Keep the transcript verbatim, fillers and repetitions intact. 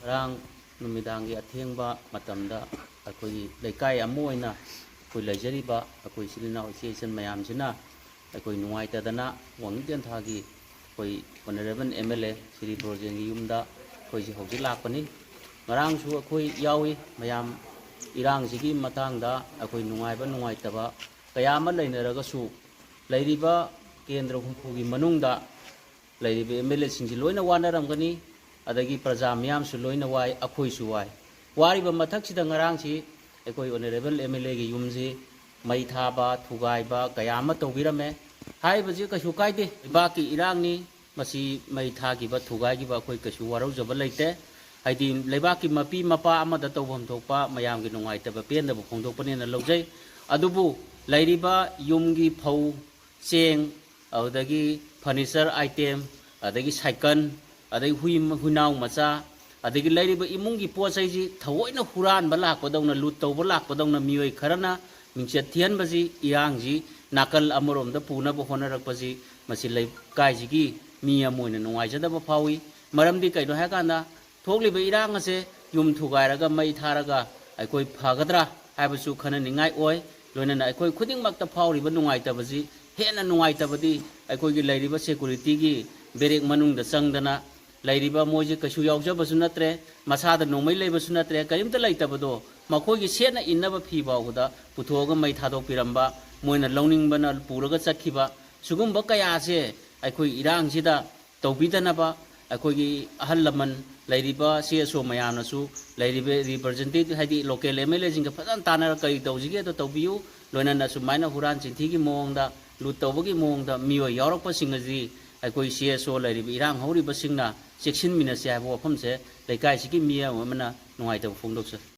ꯉꯔꯥꯡ ꯅꯨꯃꯤꯗꯥꯡꯒꯤ ꯑꯊꯦꯡꯕ ꯃꯇꯝꯗ ꯑꯩꯈꯣꯏꯒꯤ ꯂꯩꯀꯥꯏ ꯑꯃ ꯑꯣꯏꯅ ꯑꯩꯈꯣꯏ ꯂꯩꯖꯔꯤꯕ ꯑꯩꯈꯣꯏ ꯏꯆꯤꯜ ꯏꯅꯥꯎ ꯏꯆꯦ ꯏꯆꯟ ꯃꯌꯥꯝꯁꯤꯅ ꯑꯩꯈꯣꯏ ꯅꯨꯡꯉꯥꯏꯇꯗꯅ ꯋꯥꯡꯖꯤꯡ ꯇꯦꯟꯊꯥꯒꯤ ꯑꯩꯈꯣꯏ honourable M L A Shri ꯕ꯭ꯔꯣꯖꯦꯟꯒꯤ ꯌꯨꯝꯗ ꯑꯩꯈꯣꯏꯁꯦ ꯍꯧꯖꯤꯛ ꯂꯥꯛꯄꯅꯤ꯫ ꯉꯔꯥꯡꯁꯨ ꯑꯩꯈꯣꯏ ꯌꯥꯎꯏ ꯃꯌꯥꯝ꯫ ꯏꯔꯥꯡꯁꯤꯒꯤ ꯃꯇꯥꯡꯗ ꯑꯩꯈꯣꯏ ꯅꯨꯡꯉꯥꯏꯕ ꯅꯨꯡꯉꯥꯏꯇꯕ ꯀꯌꯥ ꯑꯃ ꯂꯩꯅꯔꯒꯁꯨ, ꯂꯩꯔꯤꯕ ꯀꯦꯟꯗ꯭ꯔ ꯍꯨꯝꯐꯨꯒꯤ ꯃꯅꯨꯡꯗ ꯂꯩꯔꯤꯕ ꯑꯦꯝ ꯑꯦꯜ ꯑꯦꯁꯤꯡꯁꯤ ꯂꯣꯏꯅ ꯋꯥꯅꯔꯝꯒꯅꯤ, ꯑꯗꯒꯤ ꯄ꯭ꯔꯖꯥ ꯃꯤꯌꯥꯝꯁꯨ ꯂꯣꯏꯅ ꯋꯥꯏ, ꯑꯩꯈꯣꯏꯁꯨ ꯋꯥꯏ꯫ ꯋꯥꯔꯤꯕ ꯃꯊꯛꯁꯤꯗ ꯉꯔꯥꯡꯁꯤ ꯑꯩꯈꯣꯏ ꯑꯣꯅꯔꯦꯕꯜ ꯑꯦꯝ ꯑꯦꯜ ꯑꯦꯒꯤ ꯌꯨꯝꯁꯤ ꯃꯩ ꯊꯥꯕ, ꯊꯨꯒꯥꯏꯕ ꯀꯌꯥ ꯑꯃ ꯇꯧꯕꯤꯔꯝꯃꯦ꯫ ꯍꯥꯏꯔꯤꯕꯁꯤ ꯀꯩꯁꯨ ꯀꯥꯏꯗꯦ, ꯂꯩꯕꯥꯛꯀꯤ ꯏꯔꯥꯡꯅꯤ꯫ ꯃꯁꯤ ꯃꯩ ꯊꯥꯈꯤꯕ, ꯊꯨꯒꯥꯏꯈꯤꯕ ꯑꯩꯈꯣꯏ ꯀꯩꯁꯨ ꯋꯥꯔꯧꯖꯕ ꯂꯩꯇꯦ꯫ ꯍꯥꯏꯗꯤ ꯂꯩꯕꯥꯛꯀꯤ ꯃꯄꯤ ꯃꯄꯥ ꯑꯃꯗ ꯇꯧꯐꯝ ꯊꯣꯛꯄ ꯃꯌꯥꯝꯒꯤ ꯅꯨꯡꯉꯥꯏꯇꯕ ꯄꯦꯟꯗꯕ ꯐꯣꯡꯗꯣꯛꯄꯅꯦꯅ ꯂꯧꯖꯩ꯫ ꯑꯗꯨꯕꯨ ꯂꯩꯔꯤꯕ ꯌꯨꯝꯒꯤ ꯐꯧ, ꯆꯦꯡ, ꯑꯗꯨꯗꯒꯤ furniture item, ꯑꯗꯒꯤ ꯁꯥꯏꯀꯜ, ꯑꯗꯒꯤ ꯍꯨꯏ, ꯍꯨꯏꯅꯥꯎ ꯃꯆꯥ, ꯑꯗꯒꯤ ꯂꯩꯔꯤꯕ ꯏꯃꯨꯡꯒꯤ ꯄꯣꯠ ꯆꯩꯁꯤ ꯊꯑꯣꯏꯅ ꯍꯨꯔꯥꯟꯕ ꯂꯥꯛꯄꯗꯧꯅ, ꯂꯨꯠ ꯇꯧꯕ ꯂꯥꯛꯄꯗꯧꯅ ꯃꯤꯑꯣꯏ ꯈꯔꯅ ꯃꯤꯡꯆꯠ ꯊꯤꯍꯟꯕꯁꯤ, ꯏꯔꯥꯡꯁꯤ ꯅꯥꯀꯜ ꯑꯃꯔꯣꯝꯗ ꯄꯨꯅꯕ ꯍꯣꯠꯅꯔꯛꯄꯁꯤ, ꯃꯁꯤ ꯂꯩꯀꯥꯏꯁꯤꯒꯤ ꯃꯤ ꯑꯃ ꯑꯣꯏꯅ ꯅꯨꯡꯉꯥꯏꯖꯗꯕ ꯐꯥꯎꯏ꯫ ꯃꯔꯝꯗꯤ ꯀꯩꯅꯣ ꯍꯥꯏꯀꯥꯟꯗ, ꯊꯣꯛꯂꯤꯕ ꯏꯔꯥꯡ ꯑꯁꯦ ꯌꯨꯝ ꯊꯨꯒꯥꯏꯔꯒ ꯃꯩ ꯊꯥꯔꯒ ꯑꯩꯈꯣꯏ ꯐꯒꯗ꯭ꯔꯥ ꯍꯥꯏꯕꯁꯨ ꯈꯟꯅꯅꯤꯡꯉꯥꯏ ꯑꯣꯏ꯫ ꯂꯣꯏꯅꯅ ꯑꯩꯈꯣꯏ ꯈꯨꯗꯤꯡꯃꯛꯇ ꯐꯥꯎꯔꯤꯕ ꯅꯨꯡꯉꯥꯏꯇꯕꯁꯤ, ꯍꯦꯟꯅ ꯅꯨꯡꯉꯥꯏꯇꯕꯗꯤ ꯑꯩꯈꯣꯏꯒꯤ ꯂꯩꯔꯤꯕ securityꯒꯤ ꯕꯦꯔꯦꯛ ꯃꯅꯨꯡꯗ ꯆꯪꯗꯅ ꯂꯩꯔꯤꯕ, ꯃꯣꯏꯁꯦ ꯀꯩꯁꯨ ꯌꯥꯎꯖꯕꯁꯨ ꯅꯠꯇ꯭ꯔꯦ, ꯃꯁꯥꯗ ꯅꯣꯡꯃꯩ ꯂꯩꯕꯁꯨ ꯅꯠꯇ꯭ꯔꯦ, ꯀꯔꯤꯝꯇ ꯂꯩꯇꯕꯗꯣ ꯃꯈꯣꯏꯒꯤ ꯁꯦꯠꯅ ꯏꯟꯅꯕ ꯐꯤ ꯐꯥꯎꯕꯗ ꯄꯨꯊꯣꯛꯑꯒ ꯃꯩ ꯊꯥꯗꯣꯛꯄꯤꯔꯝꯕ, ꯃꯣꯏꯅ ꯂꯧꯅꯤꯡꯕꯅ ꯄꯨꯔꯒ ꯆꯠꯈꯤꯕ, ꯁꯤꯒꯨꯝꯕ ꯀꯌꯥꯁꯦ ꯑꯩꯈꯣꯏ ꯏꯔꯥꯡꯁꯤꯗ ꯇꯧꯕꯤꯗꯅꯕ ꯑꯩꯈꯣꯏꯒꯤ ꯑꯍꯜ ꯂꯃꯟ, ꯂꯩꯔꯤꯕ ꯁꯤ ꯑꯦꯁ ꯑꯣ ꯃꯌꯥꯝꯅꯁꯨ ꯂꯩꯔꯤꯕ representative, ꯍꯥꯏꯗꯤ local ꯑꯦꯝ ꯑꯦꯜ ꯑꯦꯁꯤꯡꯒ ꯐꯖꯅ ꯇꯥꯟꯅꯔꯒ ꯀꯔꯤ ꯇꯧꯁꯤꯒꯦꯗꯣ ꯇꯧꯕꯤꯌꯨ꯫ ꯂꯣꯏꯅꯅ ꯁꯨꯃꯥꯏꯅ ꯍꯨꯔꯥꯟ ꯆꯤꯟꯊꯤꯒꯤ ꯃꯑꯣꯡꯗ, ꯂꯨꯠ ꯇꯧꯕꯒꯤ ꯃꯑꯣꯡꯗ ꯃꯤꯑꯣꯏ ꯌꯥꯎꯔꯛꯄꯁꯤꯡ ꯑꯁꯤ ꯑꯩꯈꯣꯏ ꯁꯤ ꯑꯦꯁ ꯑꯣ ꯂꯩꯔꯤꯕ ꯏꯔꯥꯡ ꯍꯧꯔꯤꯕꯁꯤꯡꯅ ꯆꯦꯛꯁꯤꯟꯃꯤꯟꯅꯁꯤ ꯍꯥꯏꯕ ꯋꯥꯐꯝꯁꯦ ꯂꯩꯀꯥꯏꯁꯤꯒꯤ ꯃꯤꯑꯣꯏ ꯑꯃꯅ ꯅꯨꯡꯉꯥꯏꯇꯕ ꯐꯣꯡꯗꯣꯛꯆꯔꯤ꯫